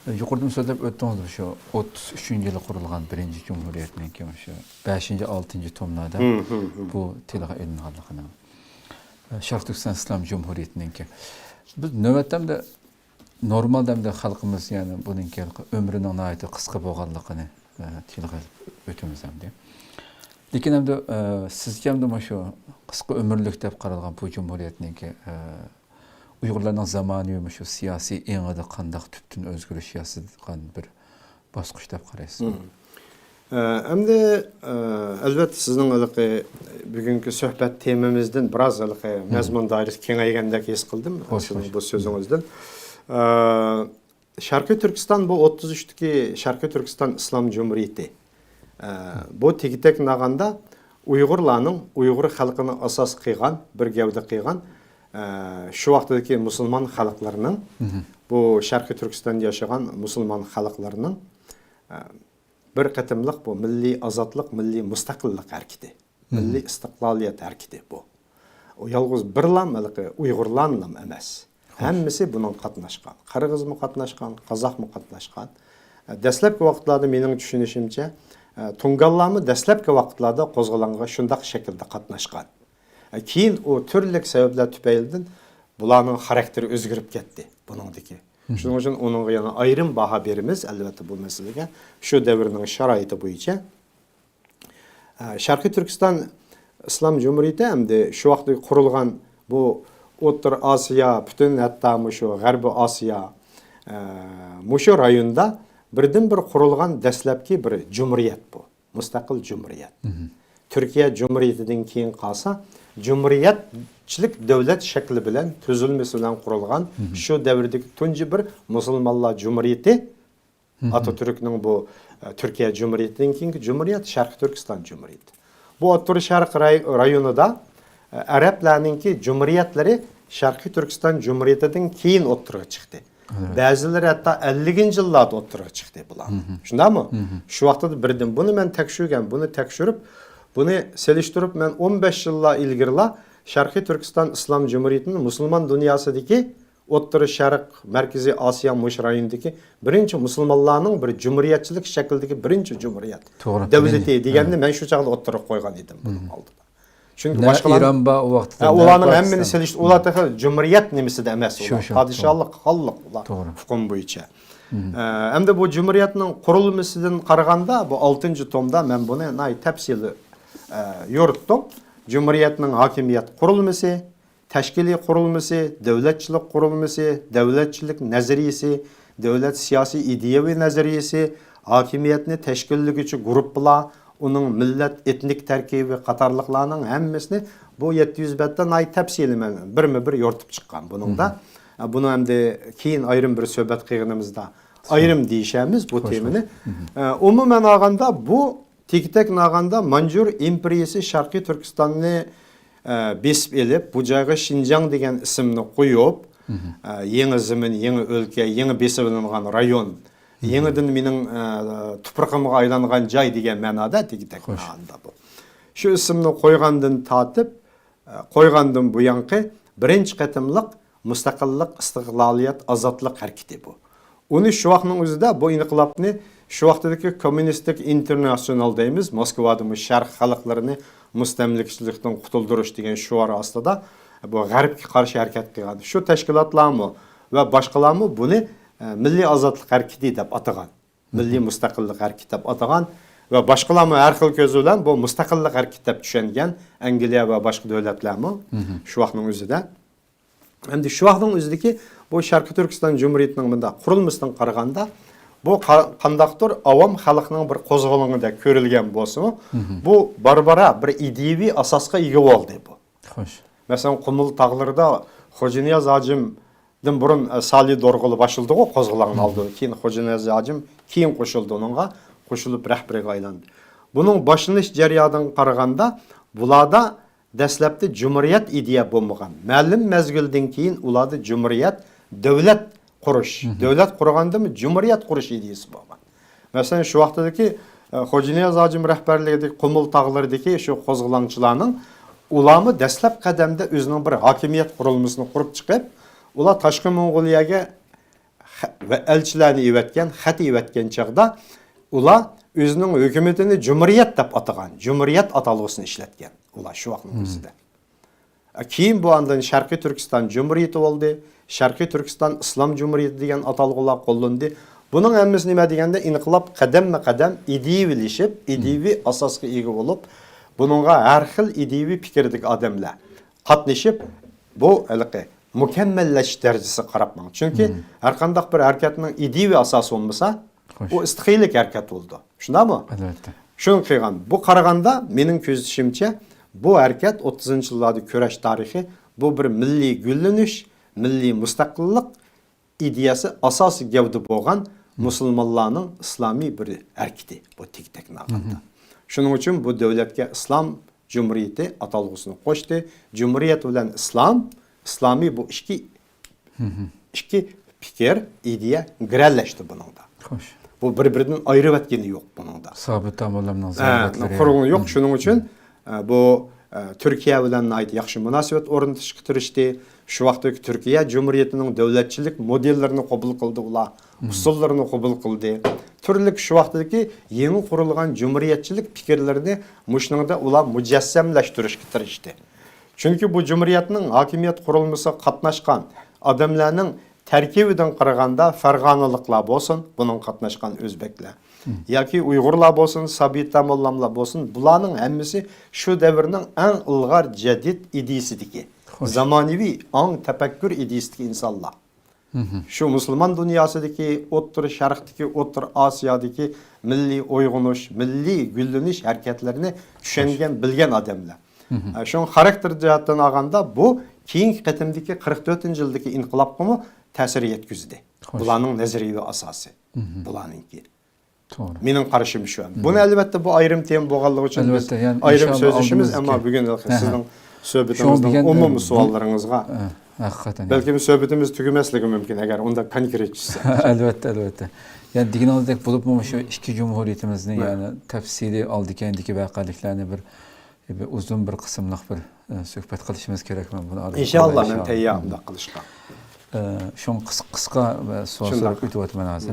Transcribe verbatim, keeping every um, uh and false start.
يۇقىرىدىمۇ سۆزلەپ ئۆتتىڭىز، شۇ ئوتتۇز ئۈچىنچى يىلى قۇرۇلغان بىرىنچى جۇمھۇرىيەتنىڭكى شۇ بەشىنچى، ئالتىنچى توملاردا مم، مم، مم. بۇ تىلغا ئېلىنغانلىقىنى. شەرقىي تۈركىستان ئىسلام جۇمھۇرىيىتىنىڭكى. بىز نۆۋەتتە ئەمدى نورمالدا ئەمدى خەلقىمىز، يەنى بۇنىڭكى ئۆمرىنىڭ ناھايىتى قىسقا بولغانلىقىنى، ئە، تىلغا ئېلىپ ئۆتىمىز ئەمدى. لېكىن ئەمدى، ئە، سىزچە ئەمدى مۇشۇ قىسقا ئۆمۈرلۈك دەپ قارالغان بۇ جۇمھۇرىيەتنىڭكى، ئە، ئۇيغۇرلارنىڭ زامانىۋى مۇشۇ سىياسىي ئېڭىدا قانداق تۈپتىن ئۆزگىرىش ياسىغان بىر باسقۇچ دەپ قارايسىز؟ مم. ئە، ئەمدى، ئە، ئەلۋەتتە سىزنىڭ ھېلىقى بۈگۈنكى سۆھبەت تېمىمىزدىن بىراز ھېلىقى مم. مەزمۇن دائىرىسى كېڭەيگەندەك ھېس قىلدىم خوش، سىزنىڭ خوش. بۇ سۆزىڭىزدىن. ئە، شەرقىي تۈركىستان، بۇ ئوتتۇز ئۈچتىكى شەرقىي تۈركىستان ئىسلام جۇمھۇرىيىتى. ئە، بۇ تېگى-تەكتىنى ئالغاندا ئۇيغۇرلارنىڭ، ئۇيغۇر خەلقىنى ئاساس قىلغان، بىر گەۋدە قىلغان، ئە، شۇ ۋاقىتتىكى مۇسۇلمان خەلقلىرىنىڭ، مم. بۇ شەرقىي تۈركىستاندا ياشىغان مۇسۇلمان خەلقلىرىنىڭ، ئە، بىر قېتىملىق بۇ مىللىي ئازادلىق، مىللىي مۇستەقىللىق ھەرىكىتى، مم. مىللىي ئىستىقلالىيەت ھەرىكىتى بۇ. ئۇ يالغۇز بىرلام ھېلىقى ئۇيغۇرلارنىلام ئەمەس. خوش. ھەممىسى بۇنىڭغا قاتناشقان. قىرغىزمۇ قاتناشقان، قازاقمۇ قاتناشقان. ئە، دەسلەپكى ۋاقىتلاردا مېنىڭ چۈشىنىشىمچە، ئە، تۇڭگانلارمۇ دەسلەپكى ۋاقىتلاردا قوزغىلاڭغا شۇنداق شەكىلدە قاتناشقان. ئە، كېيىن ئۇ تۈرلۈك سەۋەبلەر تۈپەيلىدىن بۇلارنىڭ خاراكتېرى ئۆزگىرىپ كەتتى بۇنىڭدىكى. مم. شۇنىڭ ئۈچۈن ئۇنىڭغا يەنە ئايرىم باھا بېرىمىز، ئەلۋەتتە، بۇ مەسىلىگە. شۇ دەۋرنىڭ شارائىتى بويىچە. ئە، شەرقىي تۈركىستان ئىسلام جۇمھۇرىيىتى ئەمدى شۇ ۋاقىتتا قۇرۇلغان بۇ ئوتتۇرا ئاسىيا، پۈتۈن ھەتتا مۇشۇ غەربىي ئاسىيا، ئە، مۇشۇ رايوندا بىردىنبىر قۇرۇلغان دەسلەپكى بىر جۇمھۇرىيەت بۇ. مۇستەقىل جۇمھۇرىيەت. مم. تۈركىيە جۇمھۇرىيىتىدىن كېيىن قالسا، جۇمھۇرىيەتچىلىك دۆلەت شەكلى بىلەن، تۈزۈلمىسى بىلەن قۇرۇلغان مم. شۇ دەۋردىكى تۇنجى بىر مۇسۇلمانلار جۇمھۇرىيىتى. مم. ئاتاتۈركنىڭ بۇ، ئە، تۈركىيە جۇمھۇرىيىتىدىن كېيىنكى جۇمھۇرىيەت، شەرقىي تۈركىستان جۇمھۇرىيىتى. بۇ ئوتتۇرا شەرق راي-، رايونىدا، ئە، ئەرەبلەرنىڭكى جۇمھۇرىيەتلىرى شەرقىي تۈركىستان جۇمھۇرىيىتىدىن كېيىن ئوتتۇرىغا چىقتى. ئەلۋەتتە. بەزىلىرى ھەتتا ئەللىكىنچى يىللاردا ئوتتۇرىغا چىقتى بۇلار. مم. شۇنداقمۇ؟ مم. شۇ ۋاقىتتا بىردىن بۇنى مەن تەكشۈرگەن، بۇنى تەكشۈرۈپ، بۇنى سېلىشتۇرۇپ، مەن ئون بەش يىللار ئىلگىرىلا شەرقىي تۈركىستان ئىسلام جۇمھۇرىيىتىنى مۇسۇلمان دۇنياسىدىكى ئوتتۇرا شەرق، مەركىزىي ئاسىيا مۇشۇ رايونىدىكى بىرىنچى مۇسۇلمانلارنىڭ بىر جۇمھۇرىيەتچىلىك شەكلىدىكى بىرىنچى جۇمھۇرىيەت توغرا. دۆلىتى مەن دېگەننى ھە. مەن شۇ چاغدا ئوتتۇرىغا قويغان ئىدىم بۇنىڭ مم. ئالدىدا. چۈنكى نە باشقىلار ئىران بار ئۇ ۋاقىتتا، ھە، نە ئۇلارنىڭ ھەممىنى پاكىستان. سېلىشتۇر-، ئۇلار تېخى جۇمھۇرىيەت نېمىسىدە ئەمەس شۇ، ئۇلار. شۇ، پادىشاھلىق، توغرا. خانلىق ئۇلار توغرا. ئۇقۇم بويىچە. مم. ئە، ئەمدى بۇ جۇمھۇرىيەتنىڭ قۇرۇلمىسىدىن قارىغاندا، بۇ ئالتىنچى تومدا مەن بۇنى ناھايىتى تەپسىلىي، ئە، يورۇتتۇم. جۇمھۇرىيەتنىڭ ھاكىمىيەت قۇرۇلمىسى، تەشكىلىي قۇرۇلمىسى، دۆلەتچىلىك قۇرۇلمىسى، دۆلەتچىلىك نەزەرىيىسى، دۆلەت سىياسىي ئىدىيەۋى نەزەرىيىسى، ھاكىمىيەتنى تەشكىللىگۈچى گۇرۇپپىلار، ئۇنىڭ مىللەت، ئېتنىك تەركىبى قاتارلىقلارنىڭ ھەممىسىنى بۇ يەتتە يۈز بەتتە ناھايىتى تەپسىلىي مەن بىرمۇ بىر يورۇتۇپ چىققان بۇنىڭدا. مم. ئە، بۇنى ئەمدى كېيىن ئايرىم بىر سۆھبەت قىلغىنىمىزدا ئايرىم دېيىشەرمىز بۇ خوش، تېمىنى. خوش. مم. ئە، ئومۇمەن ئالغاندا بۇ تېگى-تەكنى ئالغاندا مانجۇر ئىمپېرىيىسى شەرقىي تۈركىستاننى، ئە، بېسىپ ئېلىپ، بۇ جايغا شىنجاڭ دېگەن ئىسىمنى قويۇپ، مم. ئە، يېڭى زېمىن، يېڭى ئۆلكە، يېڭى بېسىۋېلىنغان رايون، مم. يېڭىدىن مېنىڭ، ئە، تۇپرىقىمغا ئايلانغان جاي دېگەن مەنادا تېگى-تەكنى خوش. ئالغاندا بۇ. شۇ ئىسىمنى قويغاندىن تارتىپ، ئە، قويغاندىن بۇيانقى بىرىنچى قېتىملىق مۇستەقىللىق، ئىستىقلالىيەت، ئازادلىق ھەرىكىتى بۇ. ئۇنى شۇ ۋاقىتنىڭ ئۆزىدە بۇ ئىنقىلابنى شۇ ۋاقىتتىكى كوممۇنىستىك ئىنتېرناتسىيونال دەيمىز، موسكۋادا مۇشۇ شەرق خەلقلىرىنى مۇستەملىكىچىلىكتىن قۇتۇلدۇرۇش دېگەن شوئار ئاستىدا بۇ غەربكە قارشى ھەرىكەت قىلغان. شۇ تەشكىلاتلارمۇ ۋە باشقىلارمۇ بۇنى، ئە، مىللىي ئازادلىق ھەرىكىتى دەپ ئاتىغان. مىللىي مۇستەقىللىق ھەرىكىتى دەپ ئاتىغان ۋە باشقىلارمۇ ھەر خىل كۆز بىلەن بۇ مۇستەقىللىق ھەرىكىتى دەپ چۈشەنگەن، ئەنگلىيە ۋە باشقا دۆلەتلەرمۇ مم. شۇ ۋاقىتنىڭ ئۆزىدە. ئەمدى شۇ ۋاقىتنىڭ ئۆزىدىكى بۇ شەرقىي تۈركىستان جۇمھۇرىيىتىنىڭ مۇنداق قۇرۇلمىسىدىن قارىغاندا، بۇ قا-، قانداقتۇر ئاۋام خەلقنىڭ بىر قوزغىلىڭىدەك كۆرۈلگەن بولسىمۇ، مم. بۇ بارا-بارا بىر ئىدىيەۋى ئاساسقا ئىگە بولدى بۇ. خوش. مەسىلەن، قۇمۇل تاغلىرىدا خوجانىياز ھاجىمدىن بۇرۇن، ئە، سالى دورغۇلى باشلىدىغۇ قوزغىلاڭنى مم. ئالدى. كېيىن خوجانىياز ھاجىم كېيىن قوشۇلدى ئۇنىڭغا، قوشۇلۇپ رەھبىرىگە ئايلاندى. بۇنىڭ باشلىنىش جەريانىدىن قارىغاندا، بۇلاردا دەسلەپتە جۇمھۇرىيەت ئىدىيە بولمىغان. مەلۇم مەزگىلدىن كېيىن ئۇلاردا جۇمھۇرىيەت، دۆلەت قۇرۇش، مم. دۆلەت قۇرغاندىمۇ جۇمھۇرىيەت قۇرۇش ئىدىيەسى بولغان. مەسىلەن، شۇ ۋاقىتتىكى، ئە، خوجانىياز ھاجىم رەھبەرلىكىدىكى قۇمۇل تاغلىرىدىكى شۇ قوزغىلاڭچىلارنىڭ ئۇلارمۇ دەسلەپ قەدەمدە ئۆزىنىڭ بىر ھاكىمىيەت قۇرۇلمىسىنى قۇرۇپ چىقىپ، ئۇلار تاشقى موڭغۇلىيەگە ۋە ئەلچىلەرنى ئېۋەتكەن، خەت ئېۋەتكەن چاغدا ئۇلار ئۆزىنىڭ ھۆكۈمىتىنى جۇمھۇرىيەت دەپ ئاتىغان، جۇمھۇرىيەت ئاتالغۇسىنى ئىشلەتكەن ئۇلار شۇ ۋاقىتنىڭ ئۆزىدە. كېيىن بۇ ئاندىن شەرقىي تۈركىستان جۇمھۇرىيىتى بولدى، شەرقىي تۈركىستان ئىسلام جۇمھۇرىيىتى دېگەن ئاتالغۇلار قوللىنىدى. بۇنىڭ ھەممىسى نېمە دېگەندە، ئىنقىلاب قەدەممۇ قەدەم ئىدىيىۋىلىشىپ، ئىدىيىۋى ئاساسقا ئىگە بولۇپ، بۇنىڭغا ھەر خىل ئىدىيىۋى پىكىردىكى ئادەملەر قاتنىشىپ، بۇ ھېلىقى مۇكەممەللەشىش دەرىجىسىگە قاراپ ماڭدى. چۈنكى ھەرقانداق بىر ھەرىكەتنىڭ ئىدىيىۋى ئاساسى بولمىسا، ئۇ ئىستىخىيلىك ھەرىكەت بولىدۇ. شۇنداقمۇ؟ ئەلۋەتتە. شۇنى قىلغان. بۇ قارىغاندا، مېنىڭ كۆزىتىشىمچە، بۇ ھەرىكەت ئوتتۇزىنچى يىللاردا كۈرەش تارىخى، بۇ بىر مىللىي گۈللىنىش، مىللىي مۇستەقىللىق ئىدىيەسى ئاساسىي گەۋدە بولغان مۇسۇلمانلارنىڭ ئىسلامىي بىر ھەرىكىتى. بۇ تېگى-تەكنى ئالغاندا. شۇنىڭ ئۈچۈن بۇ دۆلەتكە ئىسلام جۇمھۇرىيىتى ئاتالغۇسىنى قوشتى. جۇمھۇرىيەت بىلەن ئىسلام، ئىسلامىي بۇ ئىككى، ئىككى پىكىر، ئىدىيە گىرەلەشتى بۇنىڭدا. خوش. بۇ بىر-بىرىدىن ئايرىۋەتكىنى يوق بۇنىڭدا. سابىت تاموللامنىڭ ھە، زىيارەتلىرى. قۇرۇلغىنى يوق. شۇنىڭ ئۈچۈن، ئە، بۇ، ئە، تۈركىيە بىلەن ناھايىتى ياخشى مۇناسىۋەت ئورنىتىشقا تىرىشتى. شۇ ۋاقىتتىكى تۈركىيە جۇمھۇرىيىتىنىڭ دۆلەتچىلىك مودېللىرىنى قوبۇل قىلدى ئۇلار، ئۇسۇللىرىنى قوبۇل قىلدى. تۈرلۈك شۇ ۋاقىتتىكى يېڭى قۇرۇلغان جۇمھۇرىيەتچىلىك پىكىرلىرىنى مۇشۇنىڭدا ئۇلار مۇجەسسەملەشتۈرۈشكە تىرىشتى. چۈنكى بۇ جۇمھۇرىيەتنىڭ ھاكىمىيەت قۇرۇلمىسىغا قاتناشقان ئادەملەرنىڭ تەركىبىدىن قارىغاندا، فەرغانىلىقلار بولسۇن، بۇنىڭغا قاتناشقان ئۆزبەكلەر ياكى ئۇيغۇرلار بولسۇن، سابىت تاموللاملار بولسۇن، بۇلارنىڭ ھەممىسى شۇ دەۋرنىڭ ئەڭ ئىلغار جەدىد ئىدىيىسىدىكى، خوش، زامانىۋى ئاڭ تەپەككۇر ئىدىيىسىدىكى ئىنسانلار. شۇ مۇسۇلمان دۇنياسىدىكى، ئوتتۇرا شەرقتىكى، ئوتتۇرا ئاسىيادىكى مىللىي ئويغىنىش، مىللىي گۈللىنىش ھەرىكەتلىرىنى چۈشەنگەن، بىلگەن ئادەملەر. ئە، شۇڭا خاراكتېر جەھەتتىن ئالغاندا، بۇ كېيىنكى قېتىمدىكى قىرىق تۆتىنچى يىلدىكى ئىنقىلابقىمۇ تەسىر يەتكۈزدى. خوش. بۇلارنىڭ نەزەرىيەۋى ئاساسى. بۇلارنىڭكى. توغرا. مېنىڭ قارىشىم شۇ. بۇنى ئەلۋەتتە بۇ ئايرىم تېما بولغانلىقى ئۈچۈن بىز ئەلۋەتتە، يەنى ئايرىم ئىنشاللا سۆزلىشىمىز، ئالدىمىزدىكى، ئەمما بۈگۈن ھە، ھە، سىزنىڭ شۇڭا سۆھبىتىڭىزنىڭ دېگەن، ئومۇمىي ئە، سوئاللىرىڭىزغا ھە، ھەقىقەتەن، بەلكىم سۆھبىتىمىز تۈگىمەسلىكى مۇمكىن، ئەگەر ئۇنداق كونكرېتلىشسەك. ئەلۋەتتە، ئەلۋەتتە. يەنى دېگىنىڭىزدەك بولۇپمۇ مۇشۇ ئىككى جۇمھۇرىيىتىمىزنى، ھە، يەنى تەپسىلىي ئالدى كەينىدىكى ۋەقەلىكلەرنى بىر، بىر ئۇزۇن بىر قىسىملىق بىر، ئە، سۆھبەت قىلىشىمىز كېرەك. مەن بۇنى ئارزۇ قىلىمەن، ئىنشاللا. مەن تەييار ئۇنداق قىلىشقا. ئە، شۇڭا قىس-، قىسقا ۋە سوئال سوراپ ئۆتۈۋاتىمەن ھازىر.